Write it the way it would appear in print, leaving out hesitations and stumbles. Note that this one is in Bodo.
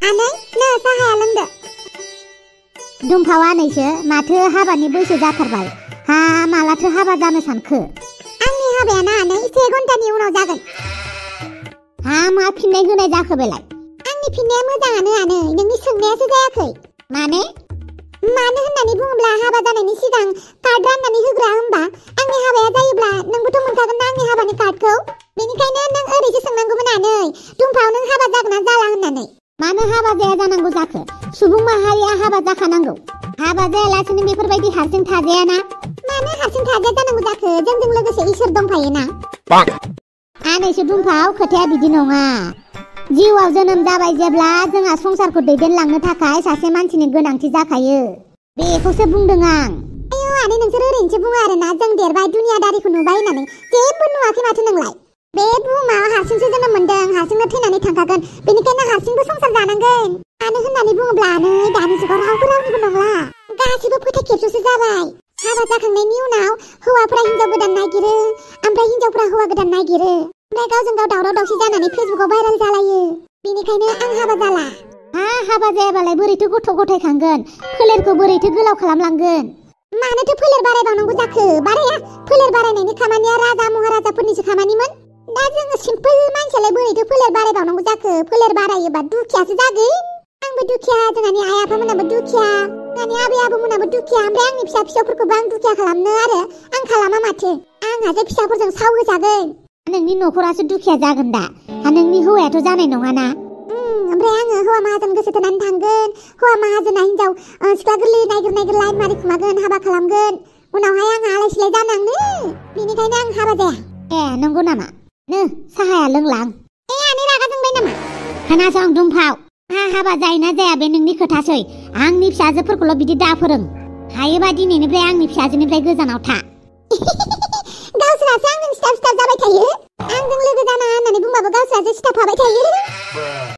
आनै नो साहाया लोंदो। दुमफाव आनैसो माथो हाबानि बैसो जाथारबाय। हा मालाथो हाबा जानो सानखो? आंनि हाबाया ना आनै 1 घन्टानि उनाव जागोन। हा मा फिननाय होनाय जाखो बेलाय? आंनि फिननाया मोजाङानो आनै, नोंनि सोंनायासो जायाखै। माने होननानै बुङोब्ला हाबा जानायनि सिगां कार्ड राननानै होग्रा होमबा आंनि हाबाया जायोब्ला नोंबोथ' मोनखागोन ना आंनि हाबानि कार्डखौ। बेनिखायनो नों ओरैसो सोंनांगौमोन आनै, दुमफाव नों हाबा जागोन ना जाला होननानै। मानो हाबा जाया जानांगौ जाखो? सुबुं माहारिया हाबा जाखानांगौ। हाबा जायालासिनो बेफोरबायदि हारसिं थाजायाना। मानो हारसिं थाजाया जानांगौ जाखो? जोंजों लोगोसे इसोर दंफायोना। आनैसो दुमफाव खोथाया बिदि नङा। जिउआव जोनोम जाबाय जेब्ला जोंहा संसारखौ दैदेनलांनो थाखाय सासे मानसिनि गोनांथि जाखायो। बेखौसो बुंदों आं। आयौ आनै नोंसोर ओरैनोसो बुङो आरोना जों देरबाय दुनियादारिखौ नुबाय होननानै। जेबो नुवाखै माथो नोंलाय। बे बुहुमाव हारसिंसो जोनोम मोनदों, हारसिंनो थैनानै थांखागोन। बेनिखायनो हारसिंबो संसार जानांगोन। मानो होननानै बुङोब्ला आनै दानि जुगाव रावनिबो नंला। गासिबो फोथायखेबस'सो जाबाय। हाबा जाखांनायनि उनाव हौवाफ्रा हिनजाव गोदान नागिरो, ओमफ्राय हिनजावफ्रा हौवा गोदान नागिरो। ओमफ्राय गावजों गाव दावराव दावसि जानानै फेसबुकाव भाइरेल जालायो। बेनिखायनो आं हाबा जाला। हाबा जायाबालाय बोरैथो गथ' गथाय खांगोन? फोलेरखौ बोरैथो गोलाव खालामलांगोन? मानोथो फोलेर बारायबावनांगौ जाखो? बाराया। फोलेर बारायनायनि खामानिया राजा महाराजाफोरनिसो खामानिमोन। दा जोङो सिम्पोल मानसियालाय बोरैथो फोलेर बारायबावनांगौ जाखो? फोलेर बारायोबा दुखियासो जागोन। आंबो दुखिया, जोंहानि आइ आफामोनाबो दुखिया, जोंहानि आबै आबौमोनाबो दुखिया। ओमफ्राय आंनि फिसा फिसौफोरखौबो आं दुखिया खालामनो आरो आं खालामा माथो। आंहासो फिसाफोरजों साव होजागोन। नोंनि न'खरासो दुखिया जागोन दा। नोंनि हौवायाथ' जानाय नङाना। ओमफ्राय आङो हौवा माहाजोन गोसो थोनानै थांगोन। हौवा माहाजोना हिनजाव सिख्ला गोरलै नागिर लाइन मारि खुमागोन, हाबा खालामगोन। उनावहाय आंहा आलाय सिलाय जानांनो। बेनिखायनो आं हाबा जाया। नंगौ नामा? नो साहाया लोंलां। आनै रागा जोंबाय नामा? खोनासं दुमफाव, हाबा जायोना जाया बे नोंनि खोथासै। आंनि फिसाजोफोरखौल' बिदि दाफोरों। हायोबा दिनैनिफ्राय आंनि फिसाजोनिफ्राय गोजानाव था। गावसोरासो आंजों सिथाब सिथाब जाबाय थायो।